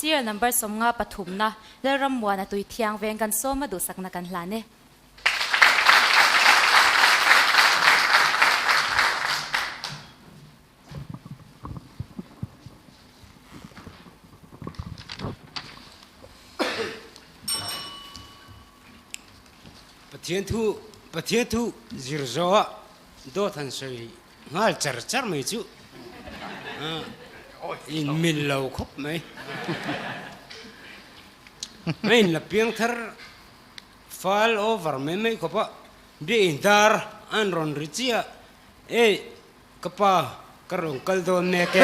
Serial number 50 pathumna Lalrammuana tui thiang veng kan sawma duhsakna kan hlan e. Pathian thu Pathian thu zir zawh ah dawt han sawi nghal char char mai chu in mil lo khawp mai. A in la piang thar fal over mai mai khawp a, biain dar an rawn ri chiah Ei ka pa ka rawn kal dawn mek e.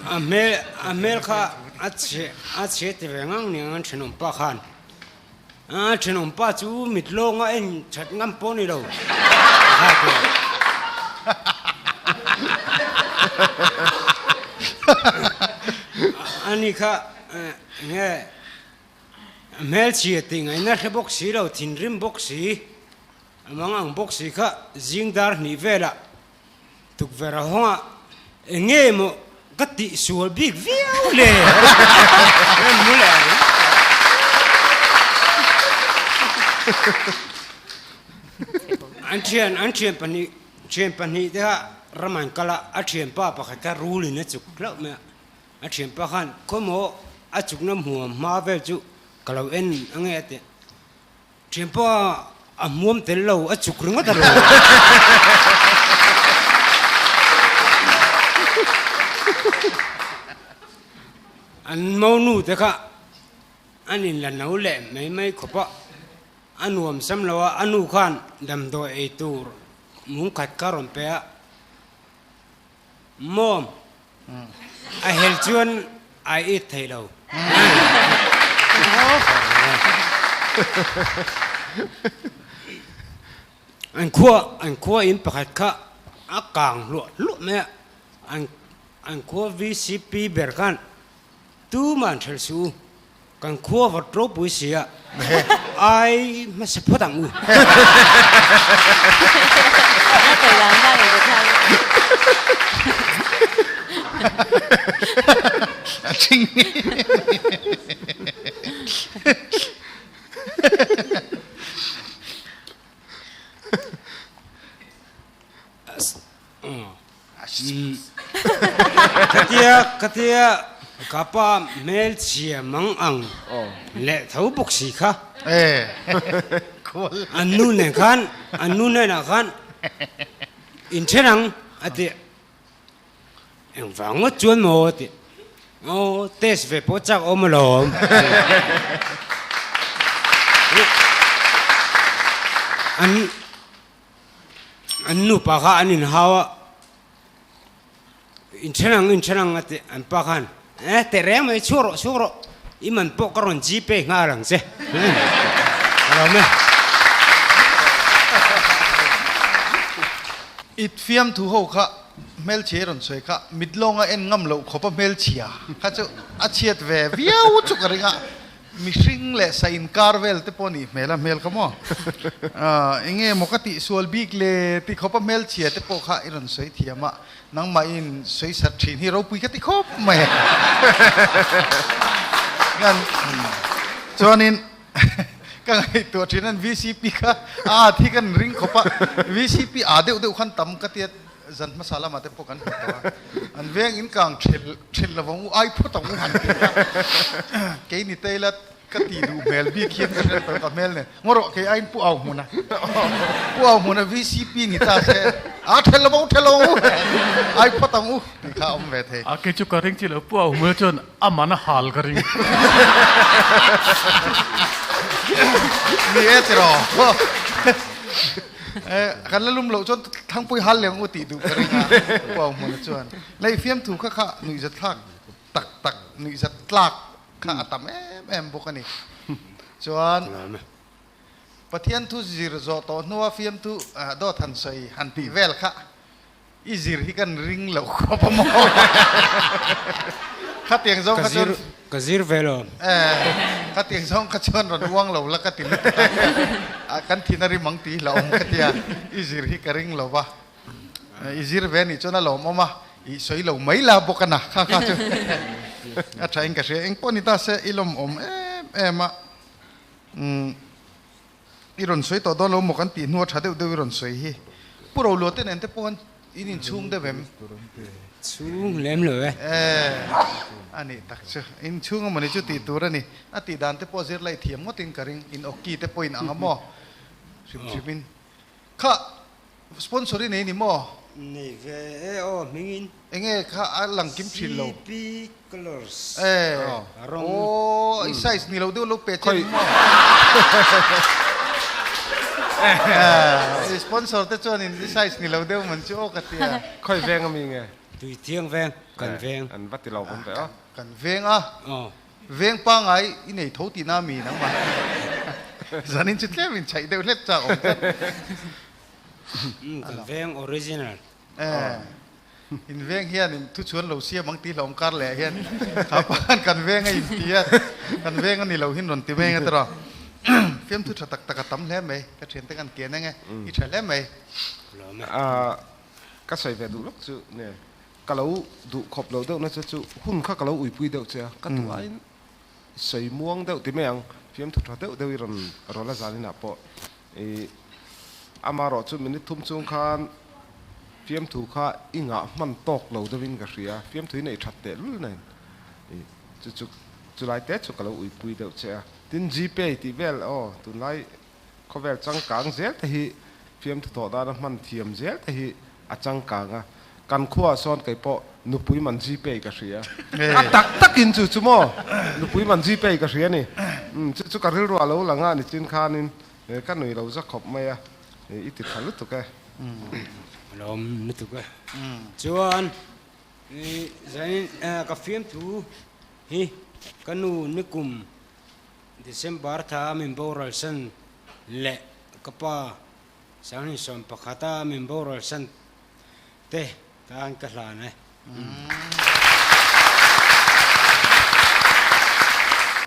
A hmel a hmel kha a chhe a chhe ti ve ngang nia an thenawm pa khan a thenawm pa chu mit lawnga en that ngam pawh ni lo ani kha nge hmelchhia tih ngaihna hre bawk si lo thinrim bawk si a mang ang bawk si kha zing dar hnih velah Tukverh a hawng a, eng nge maw ka tih sual bik viau le? Ka mu leh ang. An thian, an thian pahnih, thian pahnih te kha ram an kal a, a thianpa pakhat kha rul in a chuk hlauh mai a. A thianpa khan khawmaw a chukna hmuam hma vel chu ka lo en ange a ti. Thianpa a hmuam tel lo, a chuk ringawt a lo. An monu te kha an in la no leh mai mai khawp a, a nuam sam lo a, a nu khan damdawi ei tur mungkhat kha rawn pe a, Mawm, a hel chuan ai it thei lo. An khua, an khua in pakhat kha a kang hluah hluah mai a, an an khua VCP ber khan tuman hrelh suh u, kan khua vawt ropui si a, ai hmasa phawt ang u. Khatia khatia ka pa hmelchhia mang ang leh tho bawk si kha. An nu nen khan an nu hnenah khan in then ang a ti. Engvang ngawt chuan maw a ti. Aw test ve pawh chak awm alawm. An An nupa kha an inhau a, inthen ang inthen ang a ti an pa khan, Eh teh reng mai chhuak rawh chhuak rawh, i man pawh ka rawn gpay nghal ang che. Ka lawm e. It fiamthu ho kha hmelchhia i rawn sawi kha mit lawnga en ngam loh khawpa hmelchhia kha chu a chhiat ve viau chu ka ring a. Mihring leh sa inkar vel te pawh nih hmel a hmel kha maw? Enge maw ka tih sual bik le ti khawp a hmelchhia te pawh kha i rawn sawi thiam a, nangmah in sawi sat thin hi ropui ka ti khawp mai. Ngan chuanin ka ngaihtuah thin an VCP kha a at hi kan ring khawp a, VCP a deuh deuh khan tam ka tia zan hmasa lamah te pawh kan hmu tawh a, an veng in kang thelh thelh lo vang u ai phawt ang u han ti a, kei ni Taylor ka ti duh hmel bik hian ka hre tawh ka hmel nen ngaw rawh kei aiin Pu Au Hmuna Pu Au Hmuna VCP ni ta se a thelh lo vang u thelh lo vang u ai phawt ang u tih kha a awm ve thei. A kei chu ka ring chi lo Pu Au Hmuna chuan a man a hal ka ring. Ni e tiraw. Kan la lum loh chuan Thangpui hal leh ang u tih duh ka ring a, Pu Au Hmuna chuan. Lei fiamthu kha kha nuihzat thlak tak tak, nuihzat tlak kha a tam em em bawk a ni. Chuan Pathian thu zir zawh tawh hnua fiamthu dawt han sawi han tih vel kha i zir hi kan ring loh khawp a maw? Khatiang zawng kha chuan Ka zir ve lo. Khatiang zawng kha chuan rawn uang lo la ka ti lutuk a, kan thin a rim ang tih hlauhawm ka tia, i zir hi ka ring lo va, i zir ve anih chuan a lawmawm a, i sawi lo mai la bawk a na kha kha chu a tha in ka hria, engpawh ni ta se i lawmawm em em a, umm i rawn sawi tawh dawn lo maw kan tih hnu a tha deuh deuh i rawn sawi hi, Pu Roluah te nen te pawh an In inchhung deuh em? Chhung lem lo e. Eh, a nih tak chu. Inchhung a mawni chu tih tur a ni. A tih dan te pawh zir laih thiam ngawtin ka ring. In awki te pawhin ang a maw? Hrim hrimin. Kha, sponsor i nei ni maw? Nei ve e aw, hmingin. Enge kha a lang kim thin lo. CP Colors. Eh, Rawng. Aw, i size ni lo deuh lo pe che ni maw? I sponsor te chuan in i size ni lo deuh man chu aw ka ti a. Khawi veng a mi nge? Tui thiang veng, kan veng. An va ti lo awm ve aw. Kan veng a. Veng pangai i nei tho tihna a mi nangmah. Zanin chu tlem in chhaih deuh hlek chak awm tlat. Kan veng original. Eh. In veng hian in thu chuan lo siam ang tih hlawm kar leh hian kha pa khan kan veng a inti a, kan veng a ni lo hin rawn ti mai ang a tawrh a. Fiamthu tha tak tak a tam hle mai, ka thiante kan kian ang e, i tha hle mai. Ka sawi ve duh lawk chu nge, ka lo duh khawp lo deuh nasa chu hun kha ka lo uipui deuh che a, ka duh aiin sawi muang deuh ti mai ang, fiamthu tha deuh deuh i rawn rawl a zaninah pawh I amarawh chu minute thum chung khan fiamthu kha i ngah hman tawk lo deuhin ka hria, fiamthu i neih that teh lul nen i chu chu chulai te chu ka lo uipui deuh che a. Tin Gpay tih vel aw tunlai khawvel changkang zel te hi fiamthu thawh dana hman thiam zel te hi a changkang a, kan khuaah sawn kei pawh nupui man Gpay ka hria. A tak takin chu chu maw nupui man Gpay ka hria ni. Chu chu ka rilru a lo lang a nichin khanin He ka nui lo za khawp mai a, i ti tha lutuk e. Lawm lutuk e. Chuan zanin ka fiamthu hi ka nu nikum December tha min boral san leh ka pa Sanghnih 11 a min boral san te tan ka hlan e.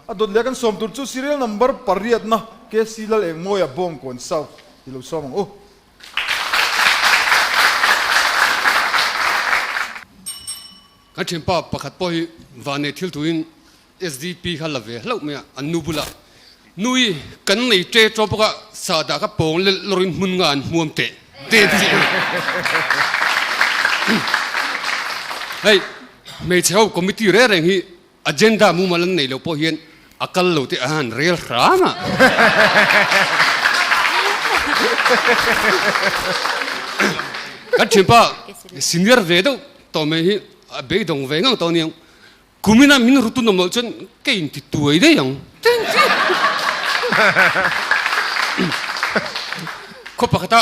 A dawt leh kan sawm tur chu serial number pariatna KC Lal Engmawia Bawngkawn South i lo sawm ang u. Kan thianpa pakhat pawh hi vanneih thil tuin SDP kha la ve hlauh mai a, an nu bulah, Nui, kan nei ṭe ṭaw bawk a, sahdah kha pawng lel lawrin hmun nga an hmuam teh te an ti a. Hei, hmeichhe ho committee reng reng hi agenda mumal an neih loh pawh hian a kal lo te a han rel hram a. Kan ṭhianpa senior ve deuh tawh mai hi a beidawng ve ngang tawh a niang. Kumina min rutun awm loh chuan ka inti tuai daih ang. Khaw pakhata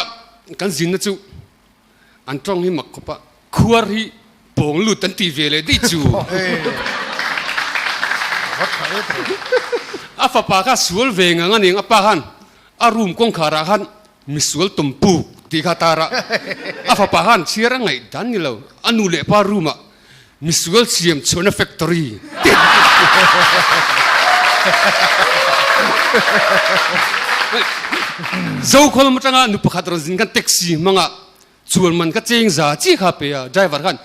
kan zinna chu an tawng hi mak khawp a, khuar hi pawng lut an ti ve leh daih chu. A fapa kha sual ve ngang a ning, a pa khan a room kawngkharah khan misual tumpu tih kha a tar a, a fapa khan chhiar a ngaih dan ni lo, a nu leh pa room ah Misual siam chhuahna factory te Zokhawlm atanga nu pakhat rawn zin khan taxi hmanga chuan man ka cheng za chi kha pe a, driver khan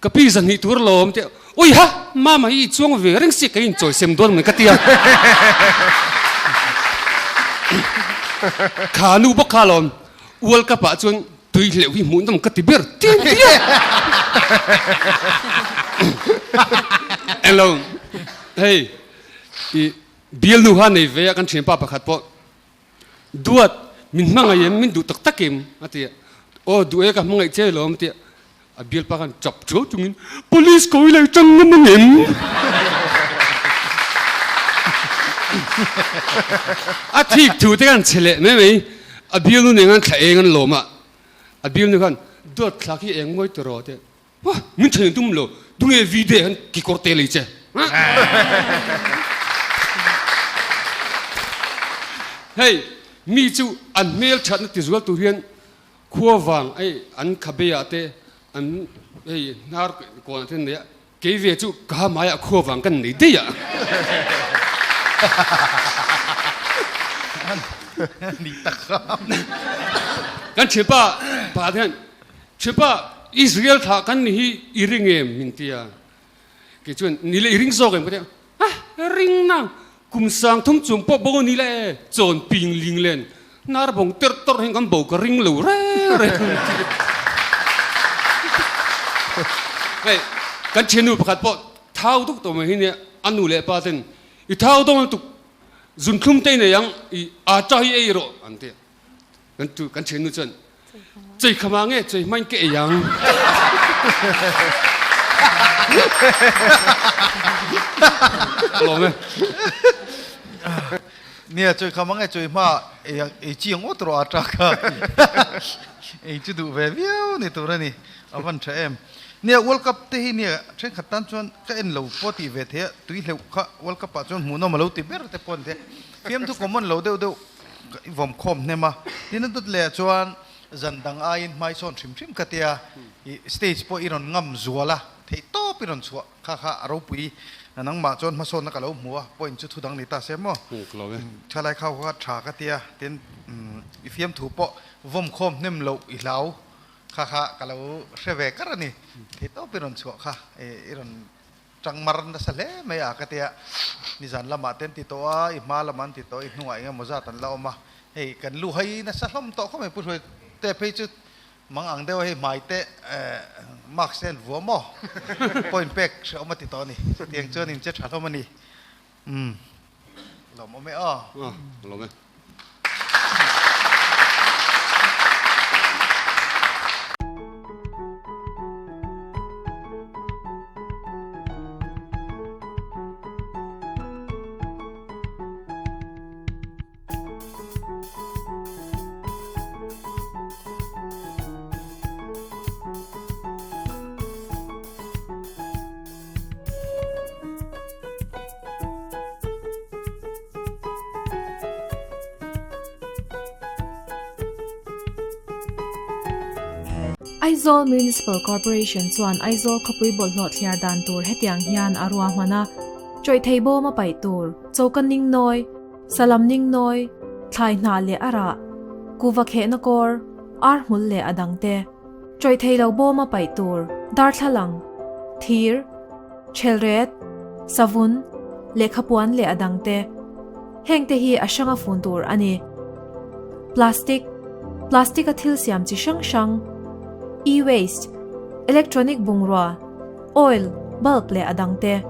ka pi zahnih tur alawm tia, ui ha mama hi i chuang ve reng si ka inchawi sem dawn mai ka tia. Kha nu bawk kha alawm World Cup ah chuan Tui hleuh hi hmuhnawm ka ti ber ti tia. Englo hei i bialnu kha nei ve a kan thianpa pakhat pawh duat min hmangaih em min duh tak tak em a ti a aw duh e ka hmangaih che lawm a ti a a bialpa khan chap chuau chungin police ko i lei tang ngam ang em a thik thu te khan che leh mai mai. A bialnu nen khan thla eng an lawm a, a bialnu khan dawt thlak hi eng ngawi tawh rawh teh, wah min then tum lo, tunge video khan kekawr te lei che. Hei mi chu an hmel thatna ti zual tur hian khua vang hei an khabe ah te an hei hnar kawnah te an nei a, kei ve chu ka hmaiah khua vang kan nei daih a. Ni tak kha. Kan thianpa pakhat hian, Thianpa, Israel thlah kan ni hi i ring em? min ti a. Kei chuan, Ni le i ring zawk em? Ka ti a. Ah, ring nang, kum sang thum chung pawh bo ni le e, chawn ping ling len, nar bawng ter tawrh hian kan bo ka ring lo reng reng. Hei, kan thiannu pakhat pawh thau duk tawh mai hi nia, a nu leh pa ten i thau dawng lutuk, zunthlum te i nei ang, i atta hi ei rawh an ti a. Kan tu kan thiannu chuan chei khama nge chei hmain ke ei ang. Lawm e. Nia chei khama nge chei hma ei ang ei chi ang awt rawh atta kha. Ei chu duh ve viau ni tur a ni. A van tha em. Nia World Cup te hi nia thenkhat tan chuan ka en lo pawh tih ve thei a, tui hleuh kha World Cup ah chuan hmuhnawm a lo ti ber te pawh an ti a. Fiamthu common lo deuh deuh i vawm khawm hnem a, tin a dawt leh ah chuan zan dang aiin hmaisawn hrim hrim ka tia, i stage pawh i rawn ngam zual a, theih tawp i rawn chhuah kha kha a ropui nangmah chuan hmasawnna ka lo hmu a, point chu thu dang ni ta se maw? Thalai khau kha tha ka tia, tin i fiamthu pawh vawm khawm hnem loh i hlau kha kha ka lo hre ve kar a ni, theih tawp i rawn chhuah kha i rawn Tang mar nasa hle mai a ka tia, nizan lamah te an ti tawh a, i hma lamah an ti tawh a, i hnungah eng emaw zat an la awm a, hei kan lu hai nasa hlawm tawh khawp mai Pu Hruai te phei chu mang ang deuh a hei hmai te mask te an vuah maw point pek hrehawm a ti tawh a ni, chutiang chuan in che tha hlawm a ni, umm lawmawm e aw. Lawm e. Aizawl Municipal Corporation chuan Aizawl khawpui bawlhhlawh thliar dan tur hetiang hian a ruahman a, Chawih thei bawm a paih tur, choka ning nawi, salam ning nawi, thlai hnah leh a rah, kuva khehna kawr, ar hmul leh a dangte. Chawih thei lo bawm a paih tur, darthlalang, thir, Chelret, savun, lehkhapuan leh a dangte. Hengte hi a hranga fun tur a ni. Plastic, Plastic a thil siam chi hrang hrang, E-waste, electronic bungrua, oil, bulb leh a dangte.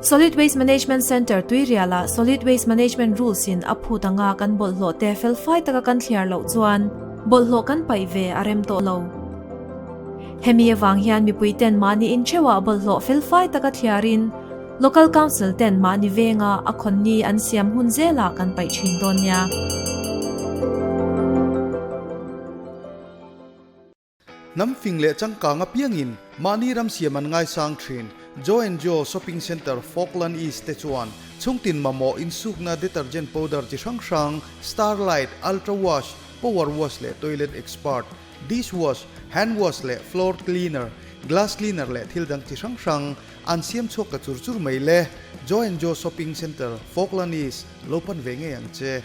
Solid Waste Management Centre Tuirialah Solid Waste Management Rules in a phut anga kan bawlhhlawh te felfai taka kan thliar loh chuan bawlhhlawh kan paih ve a rem tawh lo. Hemi avang hian mipui ten mahni intheuhah bawlhhlawh felfai taka thliarin Local Council ten mahni venga a khawnni an siam hun zelah kan paih thin dawn nia. Hnam fing leh changkang apiangin mahni ram siam an ngaisang thin. Joe and Joe Shopping Centre Falkland East te chuan chhungtin mamawh insukna detergent powder chi hrang hrang, Starlight, Ultra Wash, Power Wash leh Toilet Expert, Dish wash, hand wash leh floor cleaner, glass cleaner leh thil dang chi hrang hrang an siam chhuak ta chur chur mai le. Joe and Joe Shopping Centre, Falkland East, lo pan ve ngei ang che.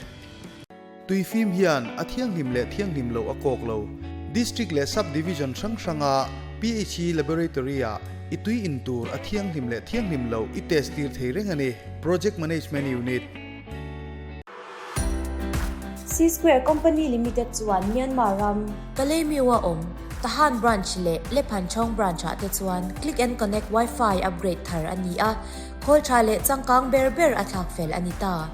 Tuifim hian a thianghlim leh thianghlim loh a kawk lo. District leh Sub Division hrang hranga PHE Laboratory ah i tui in tur a thianghlim leh thianghlim loh i test tir thei reng a ni. Project Management Unit. C Square Company Limited chuan Myanmar ram, Kalaymyo-a awm Tahan Branch leh Lephanchawng Branch-ah te chuan Click and Connect Wi-Fi upgrade thar a ni a, khawl tha leh changkang ber ber a thlak fel a ni ta.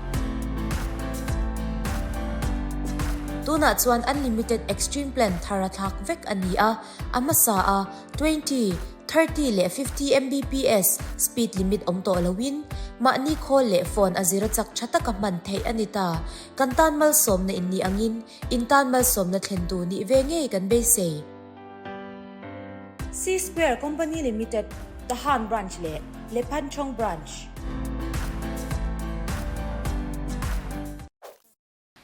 Tunah chuan Unlimited Extreme Plan thar a thlak vek a ni a, a hmasa a 20, 30 leh 50 Mbps speed limit awm tawh loin mahni khawl leh phone a zira chak tha taka hman theih a ni ta. Kan tan malsawmna in nih angin in tan malsawmna thlentu nih ve ngei kan beisei. C Square Company Limited, Tahan Branch leh Lephanchawng Branch.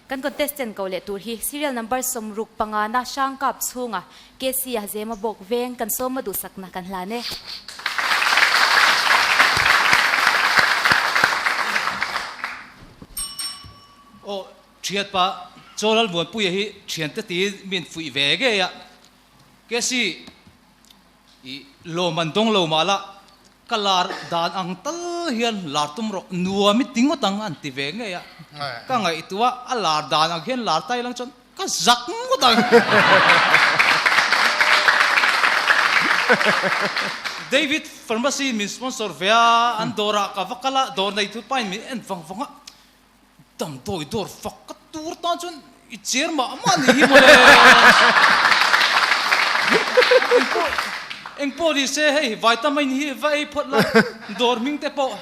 Kan contestant ko leh tur hi serial number 65 na hrang kap chhunga KC a zema bawk veng kan sawma duhsakna kan hlan e. Thianpa Chawlal Muanpuia hi thiante tiin min fuih ve ngei a, Casey i lawm an dawng lo mah la, ka lar dan ang tal hian lar tum rawh, nuam i ti ngawt ang an ti ve ngei a, ka ngaihtuah a lar dan ang hian lar ta ilang chuan ka zak ngawt ang. David Pharmacy min sponsor ve a, an dawrah ka va kal a, dawr neitu pain min en vang vang a, Damdawi dawr fak ka tur tan chuan i cher mah mah ni hi mawle. Engpawh engpawh ni se hei vitamin hi va ei phawt la, dawr hming te pawh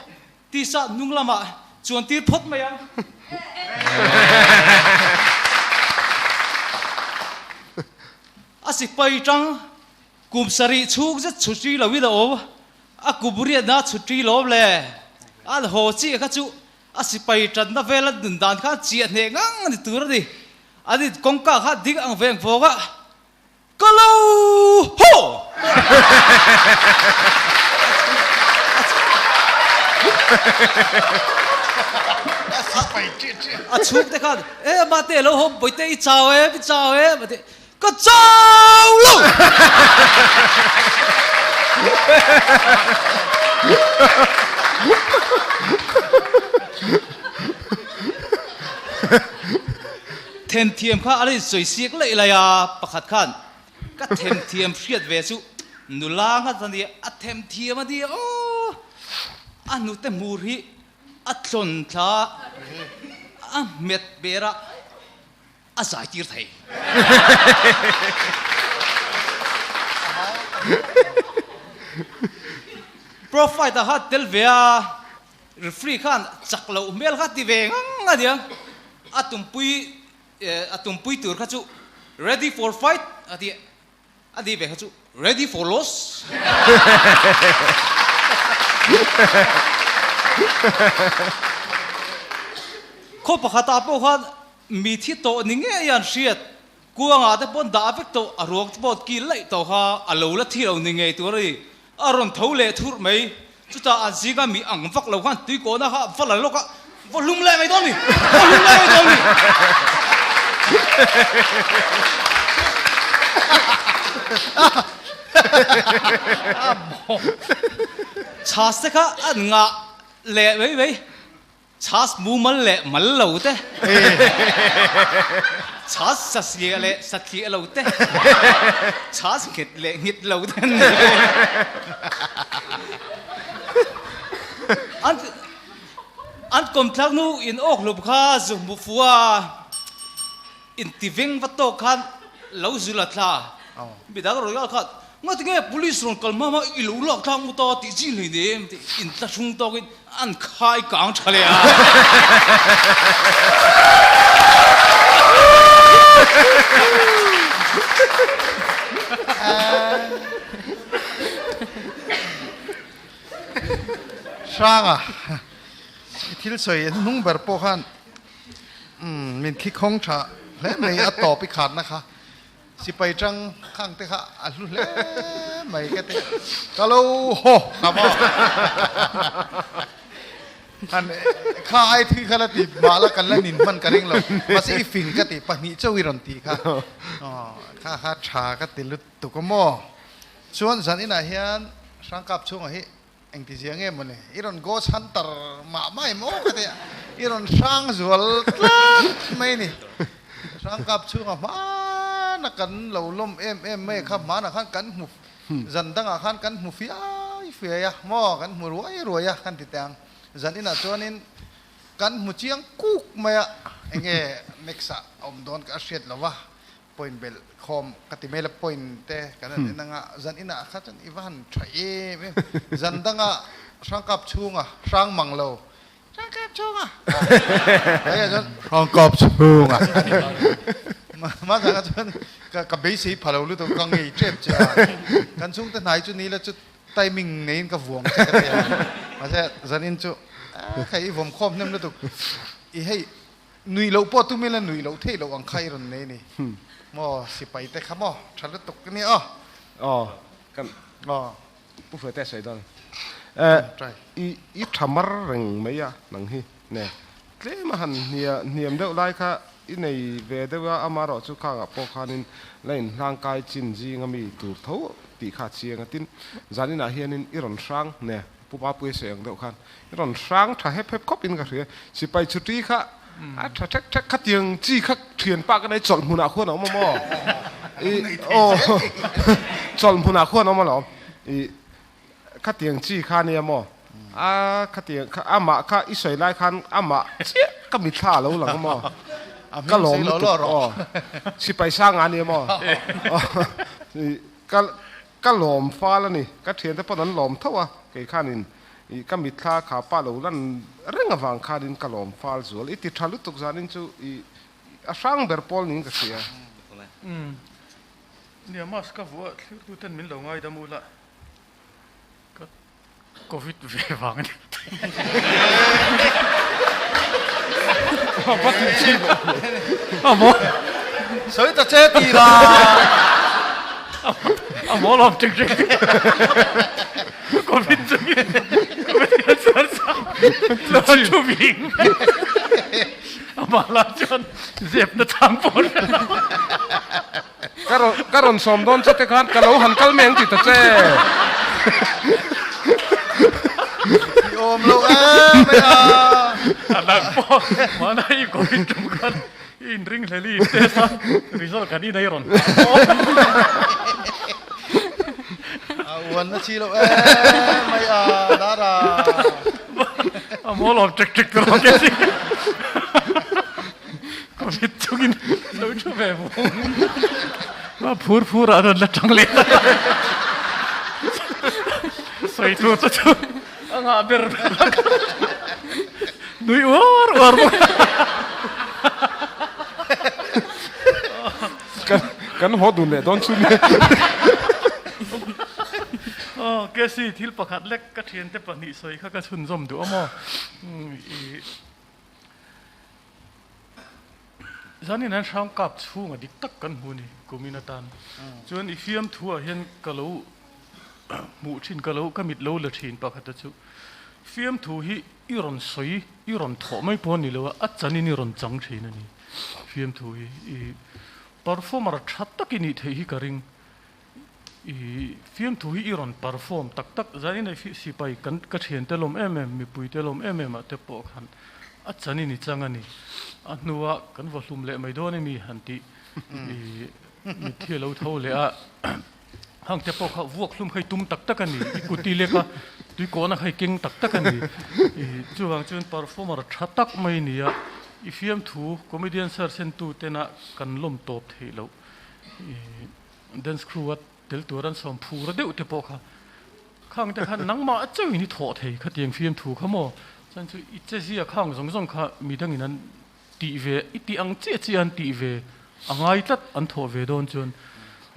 tisa hnung lamah chuan tir phawt mai ang. A sipai tang kum sarih chhung zet chhutri lo in a awm, a kum riatna chhutri lawm le, an haw chiah kha chu A sipai tanna vela nun dan kha chiah hneh ngang a ni tur a ni. An in kawngka kha ding ang veng vawng a, Ka lo haw! A chhungte khan, E mate lo haw bawihte i chau em, i chau em? A ti, Ka chau lo! Themthiam kha a la insawi siak laih lai a, pakhat khan ka themthiam hriat ve chu nula nghat a nia, a themthiam a nia aw! A hnute hmur hi a tlawn thla a, a hmet ber a. A zai tir thei. Profile ah khan tel ve a, referee khan chak loh hmel kha ti ve ngang a nia. A tumpui a tumpui tur kha chu ready for fight a ti a ti ve kha chu ready for loss. Khaw pakhatah pawh khan Mi thi tawh ni ngei an hriat, kuangah te pawn dah vek tawh, a ruang te pawh kil laih tawh kha a lo la thi lo ni ngei tur a ni. A rawn tho leh thurh mai. Chutah an zinga mi ang vak lo khan tui kawhna kha va la lawk a, va hlum leh mai dawn ni, va hlum leh mai dawn ni. Chhas te kha an ngah leh mai mai. Chhas mumal leh mal lo te, chhas satliah leh satliah lo te, chhas nghet leh nghet lo te an ni ve. An an kawmthlak hnu in awk hlum kha zu hmu fu a, intiveng va tawk khan lo zu la thla. Midang Royal khan Ngati nge police rawn kal hma hma i lo lak thlak mu ta tih chi hlei nem tih in tla hrung tawkin an khai kang tha leh a. Hranga i thil sawi hnung ber pawh khan min khi khawng tha hle mai a tawp i khatna kha. Sipai tang khang te kha a hlu hle mai ka ti. Ka lo haw ka maw. Han kha ai thui kha la ti mah la kan la nin hman ka ring lo. Mahse i fing ka ti pahnih chauh i rawn ti kha. Kha kha tha ka ti lutuk a maw. Chuan zan inah hian Hrangkap chhungah hi Engti zia nge mawni? I rawn ghost hunter mah mah em aw ka ti a, i rawn hrang zual tlat mai ni. Hrang kap chhungah hmana kan lo lawm em em mai kha hmanah khan kan hmu zan dangah khan kan hmu fiai fiai a maw kan hmu ruai ruai a kan ti teh ang. Zan inah chuanin kan hmu chiang kuk mai a, enge next ah a awm dawn ka hriat lo va. Point belh khawm ka ti mai la point te kan han en anga zan inah kha chuan i va han tha em em zan danga hrangkap chhunga hrang mang lo hrangkap chhunga hei chuan hrangkap chhunga ma zan chuan ka ka beisei pha lo lutuk ka ngei tep che a kan chhungte hnai chu ni la chu timing neiin ka vuang che ka ti a mahse zan in chu kha i vawm khawm hnem lutuk i hei Nuih loh pawh tum ila nuih loh theih loh ang kha i rawn nei ni maw sipai te kha maw tha lutuk ka nia aw. Aw kan aw Pu Hruaite a sawi dawn eh i i tha mar reng mai a nang hi ne tlem a han hnia hniam deuh lai kha i nei ve deuh a, amaherawhchu khangah pawh khanin la inhlangkai chin zinga mi tur tho tih kha a chiang a. Tin, zaninah hianin i rawn hrang ne, Pu Mapuia sawi ang deuh khan i rawn hrang tha hep hep khawp in ka hria. Sipai chhuti kha a tha thek thek khatiang chi kha thianpa ka nei chawlh hmunah khuan a awm a maw? I aw chawlh hmunah khuan a awm alawm. I khatiang chi kha nia maw? A khatiang kha amah kha i sawi lai khan amah chiah ka mitthla a lo lang a maw? Ka lawm lutuk aw. Sipai sanga nia maw? Ka Ka lawm fal a ni. Ka thiante pawn an lawm tho a, kei khanin i ka mitthla kha pa lo lan reng avang khanin ka lawm fal zual. I ti tha lutuk zanin chu i a hrang ber pawl niin ka hria. Umm. Nia mask ka vuah thlirtu ten min lo ngaidam ula ka Covid ve vang a ni. Sawi ta che ti la. A mawl awm ṭek ṭek. Covid chungin Covid hian chuan lo thu ving. Amah lah chuan zepna chang pawh a hre lo. Ka rawn ka rawn sawm dawn che te khan ka lo han kal mai ang ti ta che. I awm lo em mai a. A dang pawh mahna i covid tum khan i inring hlel i test a result kan inei rawn hah pawh. A uan na chi lo em mai a Dara. A mawl awm ṭek ṭek tur awm e. Covid chungin lo thu ve vung. A phur phur ah rawn la tang leh ta. Sawi tur chu chu a ngah ber ber a ka nui uar uar bawk a. Kan kan haw dun leh dawn chu nia. Aw Casey thil pakhat lek ka thiante pahnih sawi kha ka chhunzawm duh a maw? I. Zanin hian hrang kap chhunga dik tak kan hmu a ni kumin atan. Chuan i fiamthuah hian ka lo hmuh thin, ka lo ka mit lo la thin pakhata chu fiamthu hi i rawn sawi, i rawn thawh mai pawh a ni lo a, a chanin i rawn chang thin a ni. Fiamthu hi i performer tha tak i nih theih hi ka ring. I fiamthu hi i rawn perform tak tak zanin hei sipai kan ka thiante lawm em em mipuite lawm em em ah te pawh khan a chanin i chang a ni. A hnua kan va hlum leh mai dawn emi han tih i mitthi a lo tho leh a, hang te pawh kha vuak hlum kha i tum tak tak a ni, i kut i lek a, tui kawhna kha i keng tak tak a ni. I chuvang chuan performer tha tak mai ni a, i fiamthu comedian search entu tena kan lawm tawp theih loh i Dance crew a tel tur an sawm phur deuh te pawh kha khang te khan nangmah a chauhin i thawh thei khatiang fiamthu kha maw chuan chu i che zia khang zawng zawng kha midangin an tih ve i tih ang chiah chiah an tih ve a ngai tlat an thawh ve dawn chuan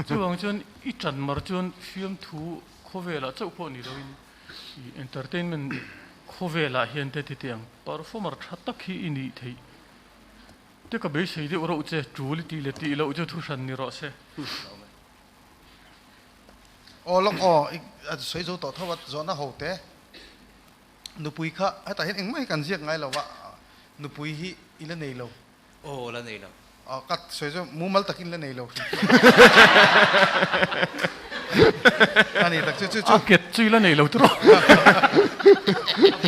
chuvang chuan i tan mar chuan fiamthu khawvelah chauh pawh ni loin i entertainment khawvelah hian te titi ang performer tha tak hi i nih theih. Te ka beisei deuh reuh che, tul i tih leh tih loh chu thu hran ni rawh se. Aw lawk aw, i sawi zo tawh tho a, zawhna ho te. Nupui kha hetah hian engmah hi kan ziak ngai lo va, nupui hi i la nei lo. Aw la nei lo. Aw ka sawi zo, mumal takin la nei lo hrim. A ni tak chu chu chu. A ket chu i la nei lo tawh. A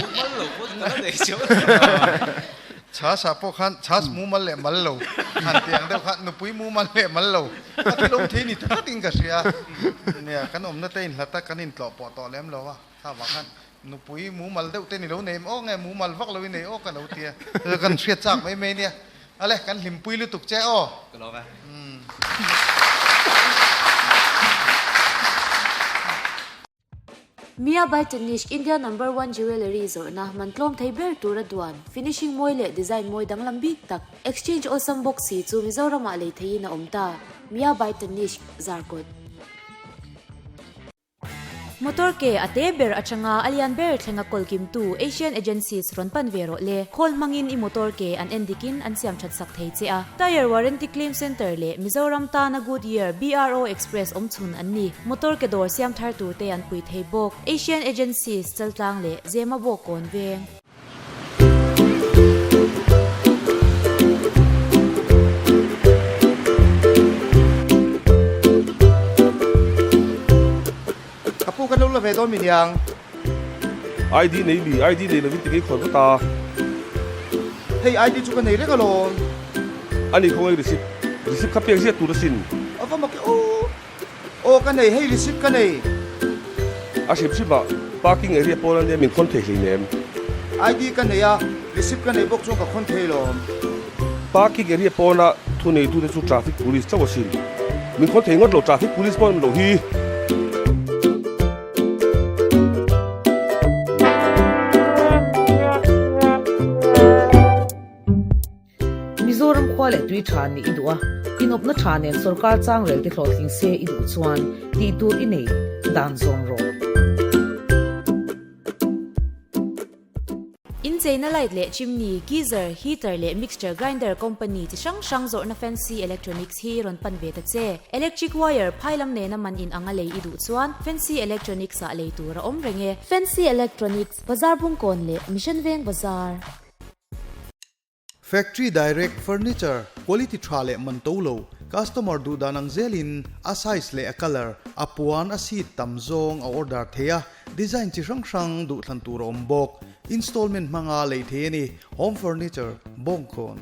mumal lo pawh chu ka la nei chiang. Chhas ah pawh khan chhas mumal leh mal lo han tih ang deuh kha nupui mumal leh mal lo a thil awm thei ni ta tlatin ka hria. Nia kan awmna te inhlat a kan intlawh pawh tawh lem lo a, kha vang khan nupui mumal deuh te ni lo nei em aw nge mumal vak lo i nei aw ka lo ti a, kan hriat chak mai mai nia. Ale kan hlimpui lutuk che aw. Ka lawm e. Mia by Tanishq India number one jewellery zawrhna man tlawm thei ber tura duan finishing mawi leh design mawi danglam bik tak exchange awlsam bawk si chu Mizoramah lei theihin a awm ta Mia by Tanishq Zarkawt. Motor ke a te ber atanga a lian ber thlenga kawl kimtu Asian Agencies rawn pan ve rawh le. Khawl hmangin i motor ke an en dikin an siam that sak thei che a. Tyre Warranty Claim Centre leh Mizoram tana Goodyear BRO Express awm chhun an ni. Motor ke dawr siam thar tur te an pui thei bawk. Asian Agencies, Chaltlang leh Zemabawk kawn veng. la ve dawn mi niang. ID nei mi, ID nei lovin ti ngei khawi vut a. Hei ID chu ka nei reng alawm. A ni khawngaih receipt, receipt kha pek ziah tur asin. A va mak e aw. Aw ka nei, hei receipt ka nei. A hrim hrim ah parking area pawn ania min khawn thei hleinem. ID ka nei a, receipt ka nei bawk chuan ka khawn thei lawm. Parking area pawna thu neitute chu traffic police chauh asin. Min khawn thei ngawt lo, traffic police pawh an awm loh hi. Mizoram khua leh tui tha nih i duh a, inawpna tha nen sorkar changrel te hlawhtling se i duh chuan tih tur i nei dan zawm rawh. Incheina light leh chimney, geyser, heater leh mixture grinder company chi hrang hrang zawrhna Fancy Electronics hi rawn pan ve ta che. Electric wire phai lam nena man in anga lei i duh chuan Fancy Electronics ah lei tur a awm reng e. Fancy Electronics, Bazar Bungkawn leh Mission Veng Bazar. Factory direct furniture quality tha leh man to lo, customer duh dan ang zelin a size leh a colour, a puan, a seat tam zawng a order thei a, design chi hrang hrang duh thlan tur a awm bawk. Installment hmanga lei thei a ni. Home furniture, Bawngkawn.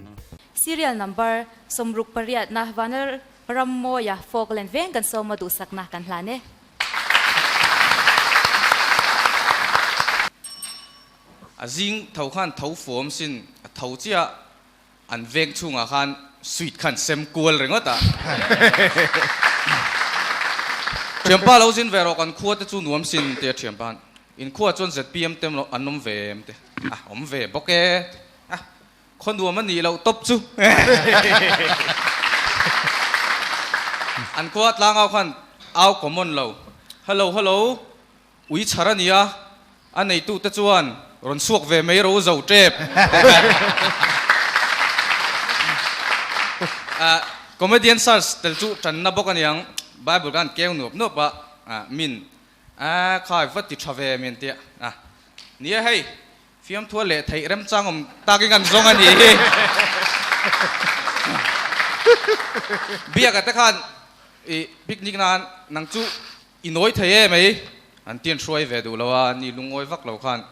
Serial number, 68 na Vanal Rammawia Falkland veng kan sawma duhsakna kan hlan e. A zing tho khan tho fuam sin a tho chiah an veng chhungah khan sweet khan sem kual ringawt a. Thianpa lo zin ve rawh kan khua te chu nuam sin tia thianpa han in khua chuan zpm te an awm ve em te a awm ve bawk e a khaw nuam a nih loh tawp chu an khua tlangau khan au common lo hello hello Ui chhar a nia, a neitute chuan rawn chhuak ve mai ro zo tep. Comedian search tel chu tanna bawk a niang, Bible khan keu nuap nuap a, min a khai va ti tha ve min tia a nia hei fiamthua leh theih remchang awm takin kan zawng a ni hi. Biaka te khan i picnic nan nang chu I nawi thei em ei? An tian hruai ve duh lo a, ni lungawi vak lo khan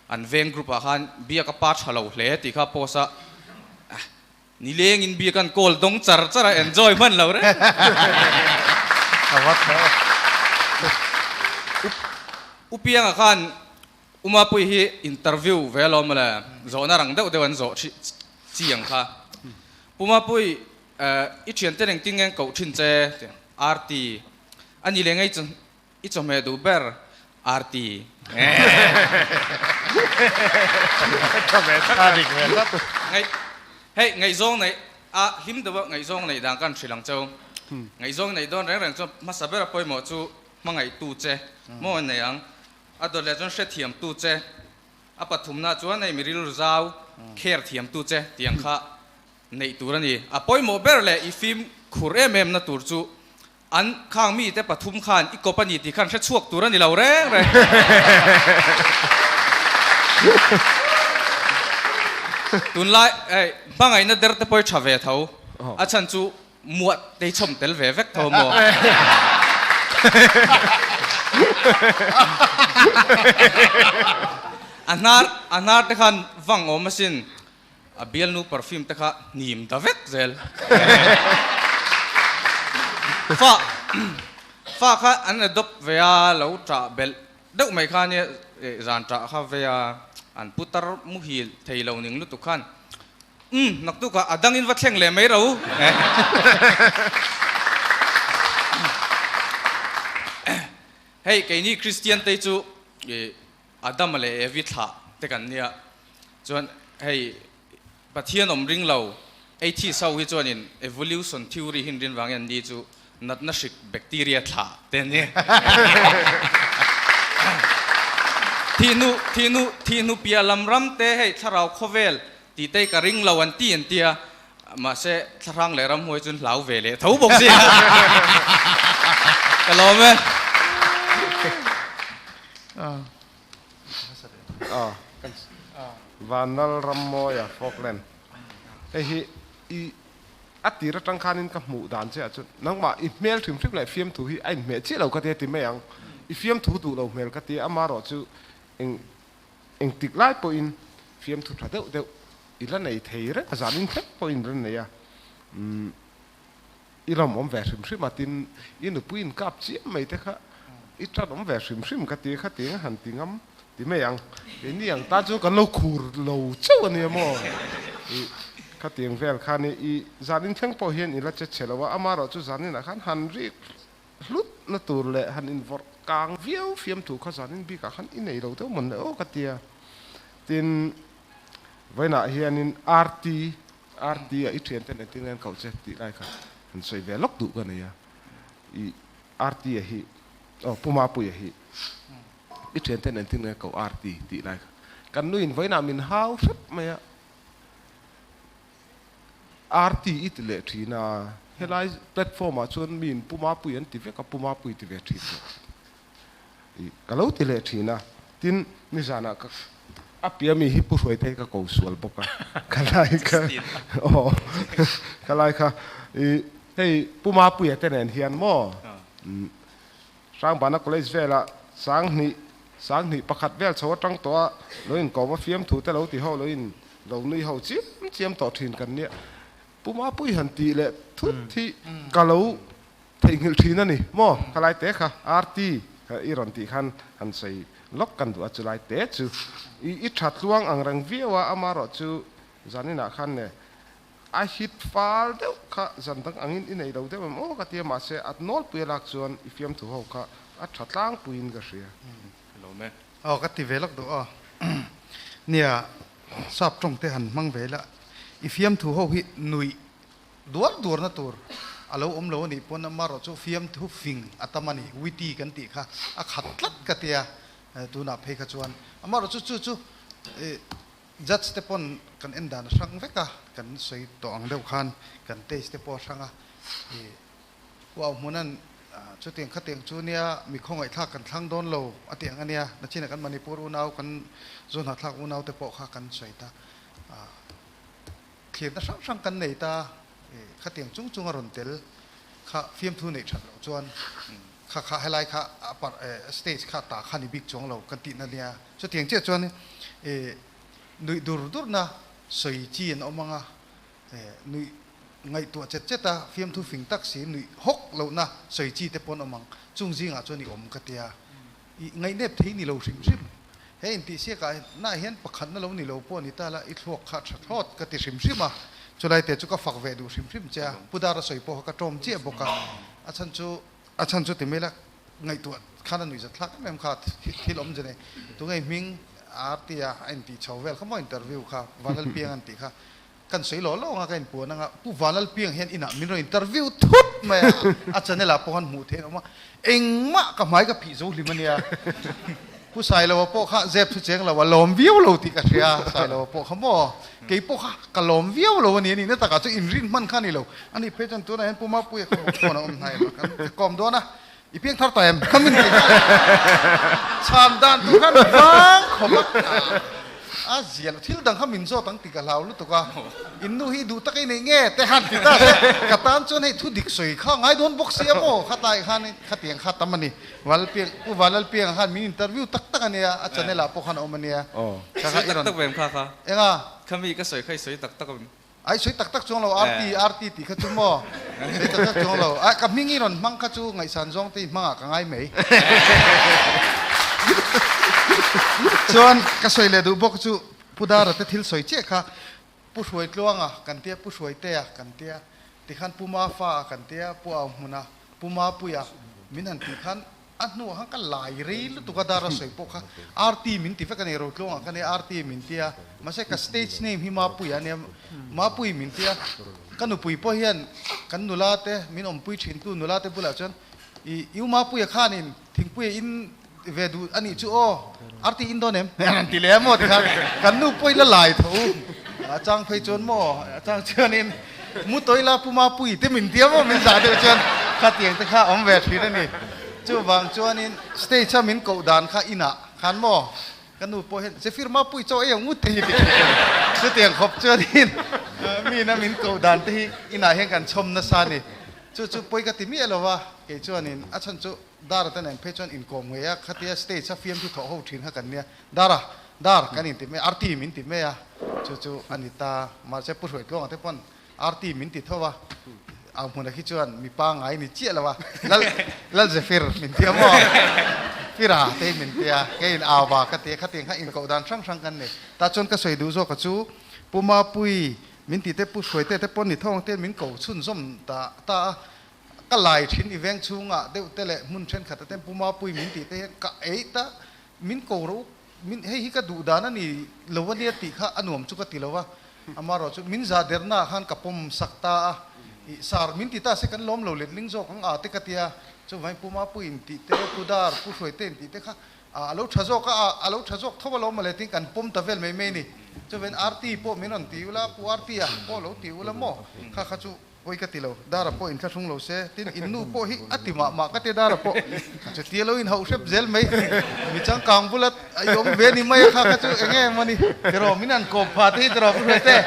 an veng group ah khan biak a pa tha lo hle tih kha post a, ni leng in biak an call dawng char char a, enjoy hman lo reng. U Pianga khan U Mapui hi interview ve alawm mawle, zawhna rang deuh deuh an zawh chi ang kha. Pu Mapui, i thiante engtin nge an koh thin che? RT. A ni leh ngei chu i chawhmeh duh ber RT. Hei ngaihzawng neih a hlim deuh a ngaihzawng neih dan kan hrilh ang cheu. Ngaihzawng neih dawn reng reng chu hmasa ber a pawimawh chu hmangaihtu che maw an nei ang. A dawt leh chuan hrethiamtu che, a pathumna chuan hei mi rilru zau kher thiamtu che tih ang kha neih tur a ni. A pawimawh ber leh i fim khur em em na tur chu an khang mite pathum khan i kawp a ni tih khan hre chhuak tur a ni lo reng reng. Tunlai hei hmangaihna der te pawh hi tha ve tho, a chhan chu muah te hi chhawm tel ve vek tho maw? A hnar a hnar te khan vang awm asin. A bialnu perfume te kha hnim ta vek zel. Fa fa kha an adopt ve a, lo ṭah belh deuh mai kha ania zan ṭah kha ve a, an putar muhil thei lo ning lutuk khan umm naktukah a dangin va thleng leh mai ro. Hei keini Kristian te chu Adama leh Evi thlah te kan nia chuan hei Pathian awm ring lo atheist ho hi chuanin evolution theory hi an rin vangin an ni chu natna hrik bacteria thlah te an ni. Thihnu thihnu thihnu piah lam ram te hei thlarau khawvel tih te hi ka ring lo an ti an tia mahse thlahrang leh ramhuai chuan hlau ve leh tho bawk si a ka lawm e. Vanlal Rammawia Falkland hei hi i a tir atang khanin ka hmuh dan che ah chuan nangmah i hmel hrim hrim leh fiamthu hi a inhmeh chiah lo ka tia ti mai ang. I fiamthu duh lo hmel ka ti a, amaherawhchu eng engtik lai pawhin fiamthu tha deuh deuh i la nei thei reng a, zanin thleng pawhin i la nei a, umm i lawmawm ve hrim hrim a, tin i nupui inkap chiam mai te kha i tanawm ve hrim hrim ka ti a, khatiang a han ti ngam ti mai ang, keini ang tan chuan kan lo khur lo chauh a nia maw, i khatiang vel khan i zanin thleng pawh hian i la che chhe lo a, amaherawhchu zaninah khan han rik Hlut na tur leh han invawrh kang viau fiamthu kha zanin bikah khan i nei lo deuh mawn le aw ka tia. Tin, vawiinah hianin RT, RT a i thianten engtin nge an koh che tih lai kha han sawi ve lawk duh ka nei a. I RT a hi, aw Pu Mapuia hi i thianten engtin nge an koh RT tih lai kha. Kan nuin vawiinah min hau hrep mai a. RT i ti leh thin a, helai platform ah chuan mi in Pu Mapui an ti vek a, Pu Mapui ti ve thin rawh i ka lo ti leh thin a, tin nizanah ka a pia mi hi Pu Hruaitei ka ko sual bawk a, ka lai kha aw ka lai kha i hei Pu Mapuia te nen hian maw Hrangbana College velah sanghnih sanghnih pakhat vel chho atang tawh a lo inkawm a fiamthu te lo ti ho lo in lo nui ho chiam chiam tawh thin kan nia. Pu Mapui han tih leh thut hi ka lo theihnghilh thin a ni maw? Khalai te kha RT i rawn tih khan han sawi lawk kan duh a chulai te chu i i tha tluang ang reng viau a amaherawh chu zaninah khan ne A hit fal deuh kha zan dang angin i nei lo deuh em aw ka ti a, mahse a nawlpui a lak chuan i fiamthu ho kha a tha tlangpuiin ka hria. Hello me. Aw ka ti ve lawk duh aw. Nia, sap tawng te han hmang ve ila, i fiamthu ho hi nuih duar duarna tur a lo awm lo a nih pawn amaherawh chu fiamthu fing a tam a ni, witty kan tih kha a khat tlat ka tia tunah phei kha chuan amaherawh chu chu chu Judge te pawn kan en dan a hrang vek a, kan sawi tawh ang deuh khan kan taste te pawh a hrang a, ih huau hmunan chutiang khatiang chu nia mi khawngaihthlak kan thlang dawn lo a tih ang a nia, nachinah kan Manipur unau kan Zuhnathlak unau te pawh kha kan sawi ta, thlirna hrang hrang kan nei ta, ih khatiang chung chung a rawn tel kha fiamthu neih that loh chuan kha kha helai kha a par stage kha ta kha ni bik chuang lo kan tihna nia. Chutiang chiah chuan ih nuih dur durna sawi chi an awm ang a, nuih ngaihtuah chet chet a, fiamthu fing tak si nuih hawk lohna sawi chi te pawh an awm ang. Chung zingah chuan i awm ka tia, i ngaihnep thei ni lo hrim hrim. He intihsiakah nah hian pakhatna lo ni lo pawh ni ta la, i thluak kha tha thlawt ka ti hrim hrim a. Chulai te chu ka fak ve duh hrim hrim che a, Pu Dara sawi pawh kha ka tawm chiah bawk a, a chhan chu a chhan chu ti mai la, Ngaihtuah khan a nuihzat thlak em em kha thil awm zan e. Tunge hming RT a a intih chho vel kha maw interview kha Vanlalpiang an tih kha kan sawi lawh lawh anga ka inpuan anga Pu Vanlalpiang hian inah min rawn interview thut mai a, a channel ah pawh khan hmuh theih an awm a, engmah ka hmai ka phih zo hlim a nia. Pu Sailoa pawh kha zep thu cheng lo a lawm viau lo tih ka hria, Sailoa pawh kha maw kei pawh kha ka lawm viau lo a ni a nih na takah chu inrin hman kha a ni lo. A nih phei chuan tunah hian Pu Mapuia kha phone a awm hnai em kan kawm dawn a, i piang thar ta em? Kha min ti kha chhan dan tur khan vang khawp a, a zia lo thil dang kha min zawt ang tih ka hlau lutuk a, in nu hi duh tak i neih nge te han ti ta se ka tan chuan hei thu dik sawi kha ngai dawn bawk si a maw khatlai khan khatiang kha tam a ni. Valpiang, Pu Valalpianga khan min interview tak tak a nia, a channel ah pawh khan a awm a nia. Kha kha i rawn. Tak tak vem kha kha. Enga? Kha mi ka sawi kha i sawi tak tak em? Ai sawi tak tak chuang lo, RT, RT tih kha chu maw? Sawi tak tak chuang lo. Ai ka hming i rawn hmang kha chu ngaihsan zawng te i hmang ah ka ngai mai. Chuan ka sawi leh duh bawk chu Pu Dara te thil sawi chiah kha Pu Hruaitluanga kan tia, Pu Hruaitea kan tia, tikhan Pu Mafa kan tia, Pu Auhmuna, Pu Mapuia min han tih khan a hnuah khan ka lai rei lutuk a, dar a sawi pawh kha RT min ti vek a ni, Rotluanga kha nia RT min tia, mahse ka stage name hi Mapuia a nia, Mapui min tia, ka nupui pawh hian kan nula te min awmpui thintu nula te bulah chuan i U Mapuia khanin Thingpuia in ve duh a nih chu aw, arti in dawn em? An han ti leh a maw tikhan kan nu pawhin a lai tho a chang phei chuan maw a chang chuanin mu tawi la Pu Mapui te min tia maw min zah deuh chuan khatiang te kha awm ve thin a ni. Chuvang chuanin stage a min koh dan kha inah khan maw ka nu pawh hian Zephyr Mapui chaw ei ang ngut te hi ti thin a ni. Chutiang khawp chuanin mi ina min koh dan te hi inah hian kan chhawm nasa a ni. Chu chu pawi ka ti miah lo va, kei chuanin a chhan chu Dara te nen phei chuan inkawm ngei a, khatia stage a fiamthu thawh ho thin kha kan nia. Dara, Dar kan inti mai a, RT min ti mai a, chu chu a ni ta. Mahse Pu Hruaitluanga te pawn RT min ti tho a, au hmunah khi chuan mi pangngai ni chiah lo a, Lal, Lal Zephyr min ti a maw? Fira te hi min ti a, keiin au va ka ti a, khatiang kha inkoh dan hrang hrang kan nei. Tah chuan ka sawi duh zawk a chu Pu Mapui min ti te, Pu Hruaite te pawn ni tho ang te min ko chhunzawm ta ta a, ka lai thin i veng chhungah deuh te leh hmun thenkhat te Pu Mapui min tih te hian ka ei ta, min ko ro min hei hi ka duh dan a ni lo a nia tih kha a nuam chu ka ti lo a, amaherawh chu min zah derna ah khan ka pawm sak ta a, ih sar min ti ta se kan lawm lo letling zawk ang a te ka ti a, chuvangin Pu Mapui in tih te, Pu Dar, Pu Hruaite in tih te kha a lo tha zawk a, a lo tha zawk tho a lo mawle tiin kan pawm ta vel mai mai a ni. Chuvangin RT pawh min rawn ti ula, Pu RT a pawh lo ti ula maw kha kha chu Pawi ka ti lo, Dara pawh inthlahrung lo se, tin in nu pawh hi a ti mah mah ka ti Dara pawh chutia lo inhauh hrep zel mai, mi changkang bula i awm ve ni mai a kha kha chu eng nge mawni tiraw min han kawp pha te hi tiraw Pu Hruaite.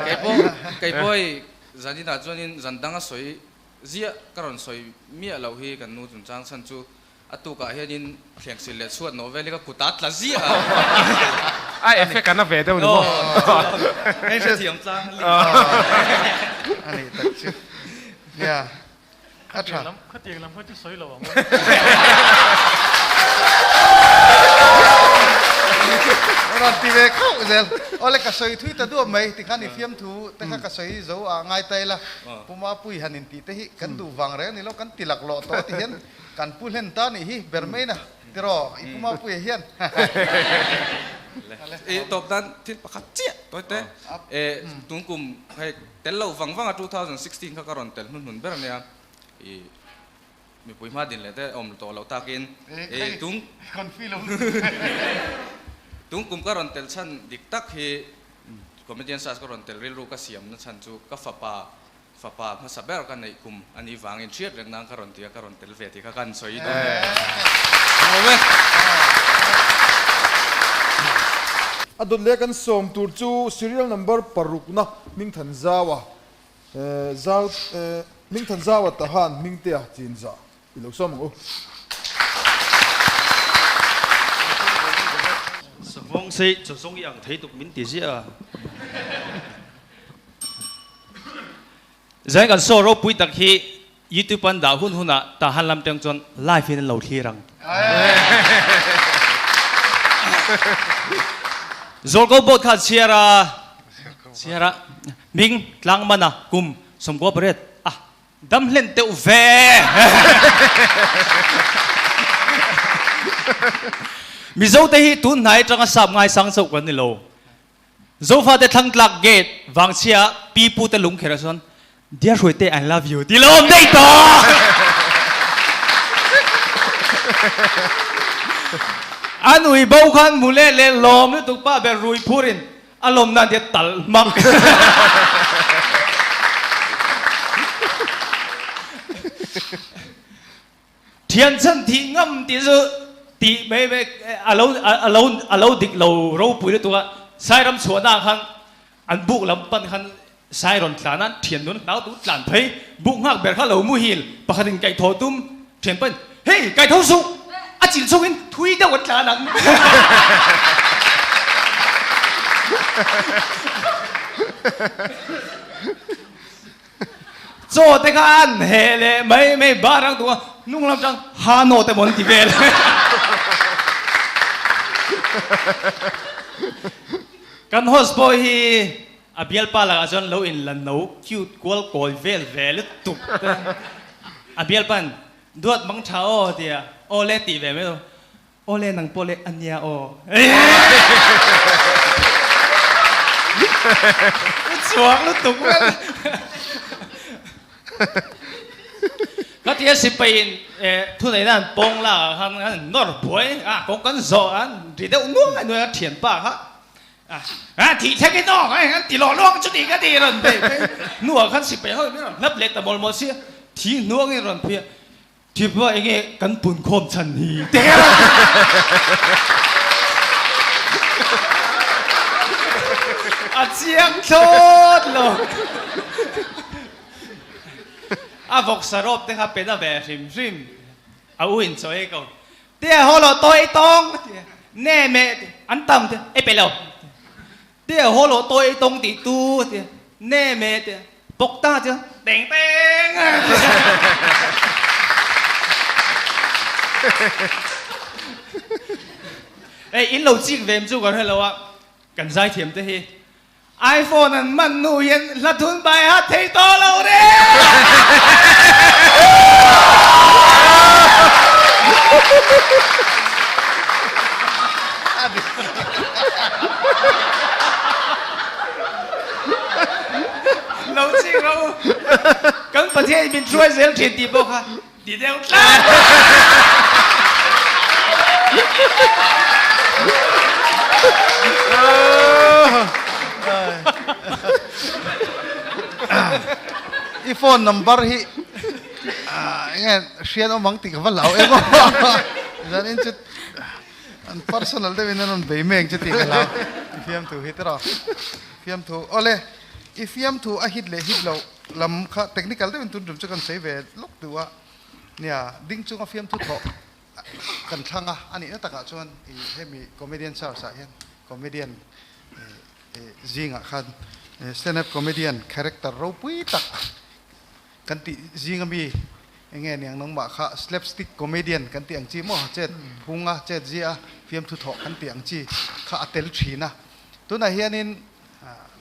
Keipawh keipawh hei zaninah chuanin zan danga sawi ziah ka rawn sawi miah loh hi kan nu chungchang chhan chu A tukah hianin thleng sil leh chhuat nawh vel hi ka kut a tla ziah a. A effect an a ve deuh ni maw? Hei hrethiam tlang a A nih tak chu. Nia, a tha. Khatiang lam kha chu sawi lo ang. Rawn ti ve khauh zel. Awle ka sawi thui ta duap mai tikhan i fiamthu te kha ka sawi zo ah ngai ta ila. Pu Mapui han intih te hi kan duh vang reng a ni lo, kan ti laklawh tawh ti hian Kan pu hlen ta nih hi ber mai na tiraw i pu Mapuia hian. I tawp dan thil pakhat chiah tawi te e tun kum hei tel lo vang vang a 2016 kha ka rawn tel hnuhnun ber ania i mipui hma din leh te awm tawh loh takin e tung tung kum ka rawn tel chhan dik tak hi comedian search ka rawn tel rilru ka siam na chhan chu ka fapa Fapa hmasa ber ka neih kum a nih vangin hriat reng nan ka rawn ti a, ka rawn tel ve tih kha kan sawi dawn e. Nuam e. A dawt leh kan sawm tur chu serial number parukna Hmingthanzaua zau Hmingthanzaua Tahan Hmingtea chinzah i lo sawm ang u. Savawng sei chawzawng i ang thei tuk min ti ziah a. Zain kan show ropui tak hi YouTube an dah hun hunah Tahan lam teng chuan live in an lo thlir ang. Zawlko boat kha chhiar a, chhiar a, hming tlang man a, kum 98 a, dam hlen teuh ve. Mizo te hi tun hnai atanga sap ngaisang chauh kan ni lo. Zofate thlangtlak gate vangchhia pi pu te lung kherah chuan Dear Hruaite I love you tih lo awm daih tawh. An ui bo khan mu leh leh lawm lutuk pa ber rui phurin a lawm nan tia tal hmak. Thian chhan thih ngam tih chu tih mai mai a lo a lo a lo dik lo ropui lutuk a, Sairam chhuahna ah khan an buk lam pan khan Sai rawn tlan a, thian nun hlau tu tlan phei, buk nghak ber kha lo muhil pakhat in kaihthawh tum thian pahin hei kaitho suh a chil chungin thui deuh an tlan ang. Chaw te kha an heh leh mai mai bar ang tuk a, hnung lam tang ha naw te maw an ti vel. Kan host pawh hi a bialpa lakah chuan lo in la no cute kual kawi vel ve lutuk te. A bialpa'n duat mang tha aw tia aw le tih ve mai lo. Aw le nang pawh le a nia aw. U chhuak lutuk vel. Ka tia sipaiin thuneihna an pawng lak ah khan an nawr buai a kawng kan zawh a an ri deuh nuai nuai a thianpa kha a thih thleng in aw an ti lawh lawk chu tih ka ti rawn bei hnuah khan sipai ho in min rawn hlap leh ta mawl mawl sia thi hnuangin rawn phui a. Thipa enge kan pun khawm chhan hi te a chiang thlawt lo. A vawksa rawp te kha pe na ve hrim hrim. A u in chaw ei ko. Tia haw lo tawi ei tawng a ti a. Ne meh ti an tam ti ei pe lo. Tia haw lo tawi ei tawng tih tu a ti a. Ne meh ti bawk ta chu teng teng a ti a. Hei in lo chik ve em chu ka hre lo a, kan zaithiam te hi iPhone an man hnu hian hla thun bai hat thei tawh lo reng! Lo chik rawh u, kan Pathian in min hruai zel thin tih pawh kha ti deuh tlat! I phone number hi enge hriat awm ang tih ka va lau em aw. Zanin chu an personal deuhin an rawn bei mek chu tih ka hlau. I fiamthu hi tiraw? Fiamthu awle i fiamthu a hit leh hit loh lam kha technical deuhin tun tum chu kan sawi ve lawk duh a. Nia ding chunga fiamthu thawh kan thlang a, a nihna takah chuan i hemi comedian search ah hian comedian zingah khan stand up comedian character ropui tak kan tih zinga mi enge niang nangmah kha slapstick comedian kan tih ang chi maw chet phunga chet zia a fiamthu thawh kan tih ang chi kha a tel thin a tunah hianin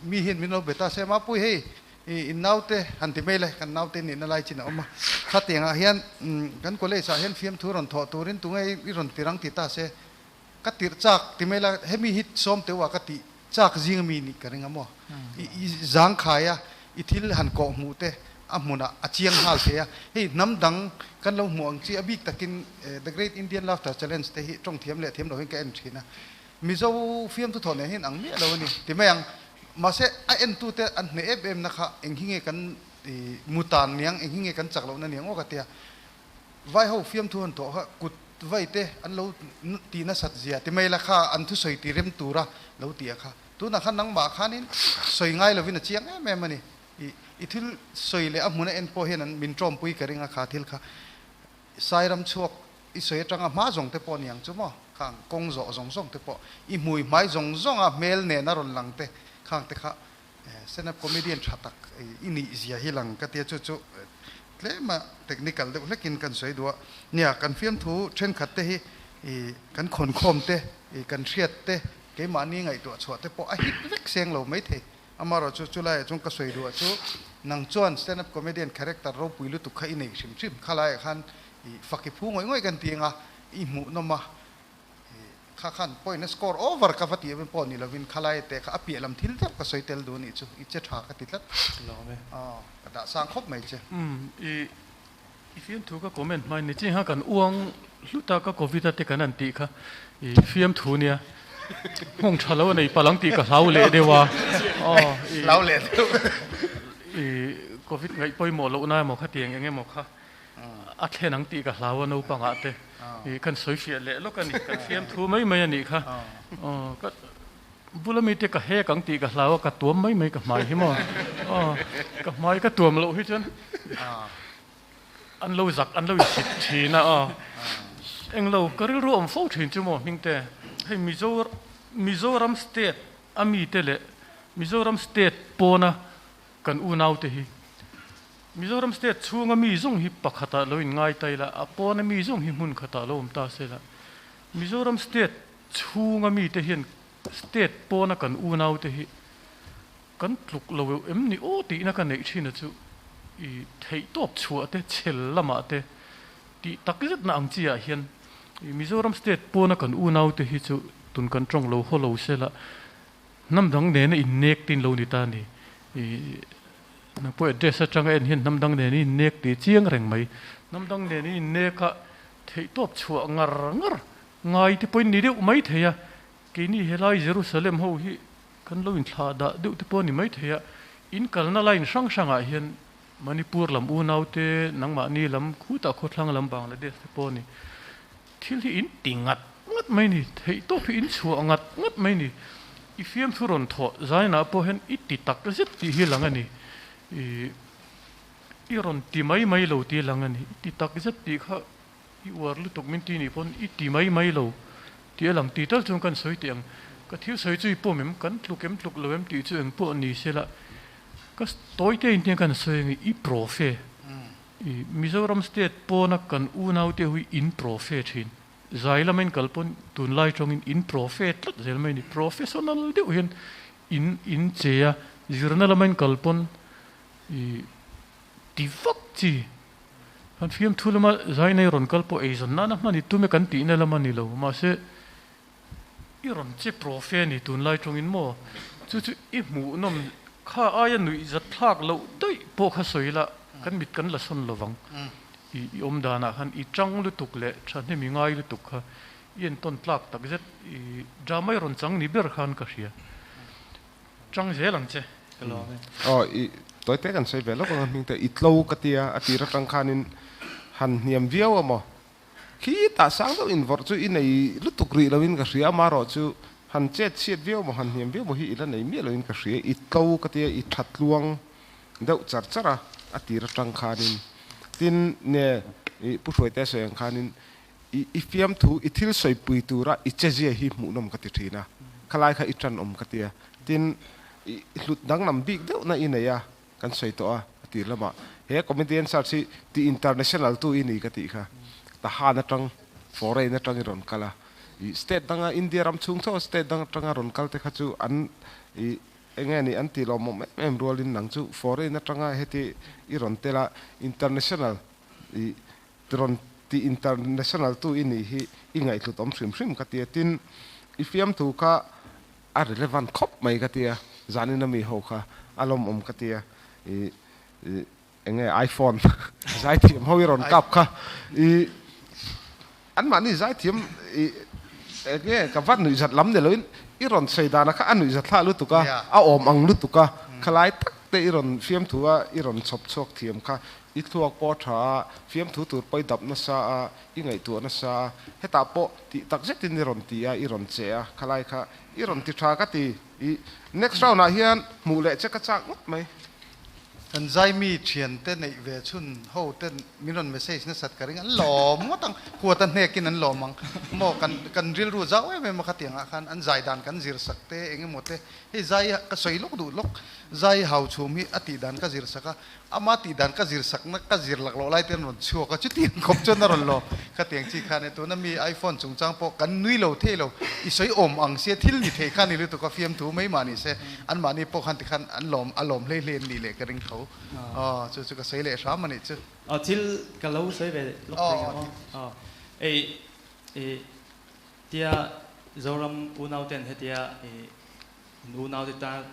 mi hian min lo be ta se mapui hei i in naute han ti mai le kan naute nihna lai chin a awm a khatiangah hian kan college ah hian fiamthu rawn thawh turin tunge i rawn tirang ti ta se Ka tirh chak ti mai la, hemi hi sawm teuh ah ka tih chak zing ami nih ka ring a maw? I zang khai a, i thil han kawh hmuh te a hmunah a chiang nghal thei a. Hei hnam dang kan lo hmuh ang chi a bik takin The Great Indian Laughter Challenge te hi tawng thiam leh thiam lo hian ka en thin a. Mizo fiamthu thawh nen hian ang miah lo a ni ti mai ang. Mahse a entute an hneh em em na kha eng hi nge kan mutan niang, eng hi nge kan chak lohna niang aw ka tia. Vai ho fiamthu han thawh kha kut vai te an lo tih nasat zia ti mai la kha an thusawi ti rem tura lo ti a kha. Tunah khan nangmah khanin sawi ngai lovin a chiang em em a ni. I i thil sawi leh a hmuna en pawh hian an min tawmpui ka ring a kha thil kha. Sairam chhuak i sawi atanga hma zawng te pawh niang chu maw khang kawng zawh zawng zawng te pawh i hmui hmai zawng zawng a hmel nena rawn lang te khang te kha Stand up comedian tha tak i nih zia hi lang ka tia chu chu tlema technical deuh hlekin kan sawi duh a. Nia kan fiamthu thenkhat te hi i kan khawnkhawm te i kan hriat te keimahni ngaihtuah chhuah te pawh a hit vek seng lo maithei. Amaherawh chu chulaiah chuan ka sawi duh ah chu nang chuan stand up comedian character ropui lutuk kha i nei hrim hrim khalaiah khan i fak i phu ngawih ngawih kan ti anga i hmuhnawm a. Kha khan point a score over ka va tih avin pawh ni lovin khalai te kha a piah lam thil deuh ka sawi tel duh anih chu i che tha ka ti tlat. Lawm e. Aw ka dah sang khawp mai che. Umm i i fiamthu ka comment hmain ni chin kha kan uang hlut a ka covid a te kan han tih kha i fiamthu nia nghawng tha lo a nei palh ang tih ka hlau leh deuh a aw i Hlau leh deuh. I covid ngaih pawimawh loh na emaw khatiang eng emaw kha A thlen ang tih ka hlau a naupangah te i kan sawi fiah leh lawk a ni, kan fiam thu mai mai a nih kha. Aw ka bula mite ka hek ang tih ka hlau a, ka tuam mai mai ka hmai hi maw. Aw ka hmai ka tuam loh hi chuan an lo zak an lo insit thin a aw. Englo ka rilru awm fo thin chu maw hmingte hei Mizo Mizoram state a mite leh Mizoram state pawna kan unaute hi Mizoram state chhunga mi zawng hi pakhatah lo in ngai ta ila, a pawna mi zawng hi hmun khatah lo awm ta se la, Mizoram state chhunga mite hian state pawna kan unaute hi kan tluk lo em ni aw tihna ka neih thin a chu i theihtawp chhuah te, chhel lamah te tih tak zetna ang chi ah hian i Mizoram state pawna kan unaute hi chu tun kan tawng lo haw lo se la, hnam dang nena innek tin lo ni ta ni i Nang pawh address atanga en hian hnam dang nen i innek tih chiang reng mai. Hnam dang nen i innek a theihtawp chhuah ngar ngar ngai te pawhin ni deuh mai thei a. Keini helai Jerusalem ho hi kan lo inthlah dah deuh te pawh a ni mai thei a. In kalna line hrang hrangah hian Manipur lam unau te, nangmahni lam khutah khawthlang lam Bangladesh te pawh a ni. Thil hi in ti ngat ngat mai ni, theihtawp hi in chhuah ngat ngat mai ni. I fiamthu rawn thawh zainah pawh hian i ti tak zet tih hi lang a ni. I I rawn ti mai mai lo tih lang a ni. I ti tak zet tih kha i uar lutuk min ti nih pawn i ti mai mai lo tih a lang tih tal chuan kan sawi teh ang. Ka thil sawi chu i pawm em? Kan tluk em tluk lo em tih chu eng pawh ni se la ka tawi te in tiang kan sawi ang i profe. I Mizoram state pawna kan unaute hu hi in profe thin. Zai lama in kal pawn tunlai tawngin in profe tlat zel mai a ni. Professional deuh hian in in che a, zirna lama in kal pawn i ti vak chi. Kan fiamthu lama zai nei rawn kal pawh eizawn nana hman i tum e kan tihna lam a ni lo. Mahse i rawn che profe a ni tunlai tawngin maw? Chu chu i hmuhnawm kha aia nuihzat thlak loh daih pawh kha sawi la kan mit kan la sawn lovang. I i awm danah khan i tang lutuk leh thahnem i ngai lutuk kha i entawn tlak tak zet i drama i rawn chang ni ber khan ka hria. Tang zel ang che. Ka lawm e. Aw i tawi te kan sawi ve lawk ang a hming te i tlo ka tia a tir atang khanin han hniam viau a maw khitah sang deuh invawrh chu i nei lutuk rih loin ka hria amarawh chu han chet chhiat viau maw han hniam viau maw hi i la nei miah loin ka hria i tlo ka tia i tha tluang deuh char char a, a tir atang khanin tin nge i Pu Hruaite sawi ang khanin i i fiamthu i thil sawipui tura i chezia hi hmuhnawm ka ti thin a, khalai kha i tanawm ka ti a, tin i hlut danglam bik deuhna i nei a, kan sawi tawh a, a tir lamah he comedian search hi ti international tu i ni ka tih kha, Tahan atang foreign atang i rawn kal a, i state danga India ram chhung tho state dang atanga rawn kal te kha chu an i Enge ni an tih lawmawm em em rualin nang chu foreign atanga heti i rawn tel a, international i rawn ti international tu i nih hi i ngaihhlut awm hrim hrim ka ti a, tin i fiamthu kha a relevant khawp mai ka ti a, zanin ami ho kha a lawmawm ka ti a, i enge iPhone zaithiam ho i rawn kap kha i anmahni zaithiam i enge ka va nuihzat lam ni loin i rawn sawi dana kha a nuihzat thlah lutuk a, a awm ang lutuk a, khalai tak te i rawn fiamthu a i rawn chhawp chhuak thiam kha i thluak pawh tha a, fiamthu tur pawh i dap nasa a, i ngaihtuah nasa a, hetah pawh tih tak zetin i rawn ti a, i rawn che a, khalai kha i rawn ti tha ka ti i next round ah hian hmuh leh che ka chak ngawt mai. Kan Zaimi thiante neih ve chhun ho ten min rawn message nasat ka ring an lawm ngawt ang, huat a hnekin an lawm ang maw kan kan rilru zau em em a khatiang ah khan an zai dan kan zir sak te eng emaw te hei zai ka sawi lawk duh lawk zai hau chhum hi a tih dan ka zir sak a ama tih dan ka zir sak na ka zir lak loh lai te an rawn chhuak a chutiang khawp chuan a rawn lawm khatiang chi khan e tuna mi iPhone chungchang pawh kan nui lo thei lo i sawi awm ang sia thil ni thei kha ni lutuk a fiamthu mai mah ni se Anmahni pawh khan tikhan an lawm, a lawm hlei hlei an nih leh ka ring tho. Aw, chu chu ka sawi leh hram a nih chu. Aw, thil ka lo sawi ve lawk thei ngam aw. Aw, ei, i tia Zoram unauten hetia i in unaute tan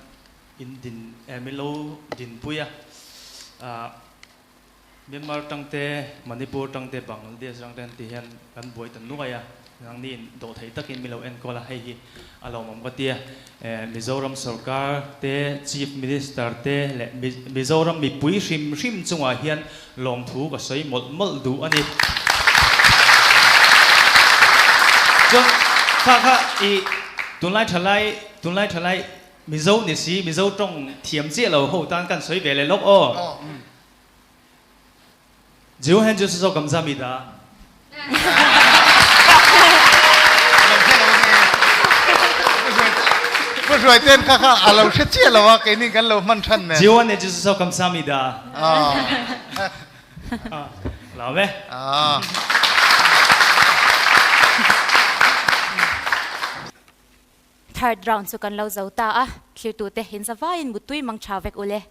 in din, eh, min lo dinpui a, ah, Myanmar tangte, Manipur tangte, Bangladesh tangte an ti hian kan buai ta nuai a, nangni in dawhtheih takin min lo enkawl a, hei hi a lawmawm ka ti a. Mizoram sorkar te, Chief Minister te leh Mizoram mipui hrim hrim chungah hian lawmthu ka sawi mawlh mawlh duh a ni. Chuan kha kha i tunlai thalai, tunlai thalai Mizo ni si, Mizo tawng thiam chiah lo ho tan kan sawi ve leh lawk aw. Jiu hen chu saw kamsamida. Pu Hruai ten kha kha a lo hre chiah lo a, keini kan lo hman than nen. Jiu hen chu saw kamsamida. Lo ve. Third round chu kan lo zo ta a, thlirtute in zavaiin muttui mang tha vek ule.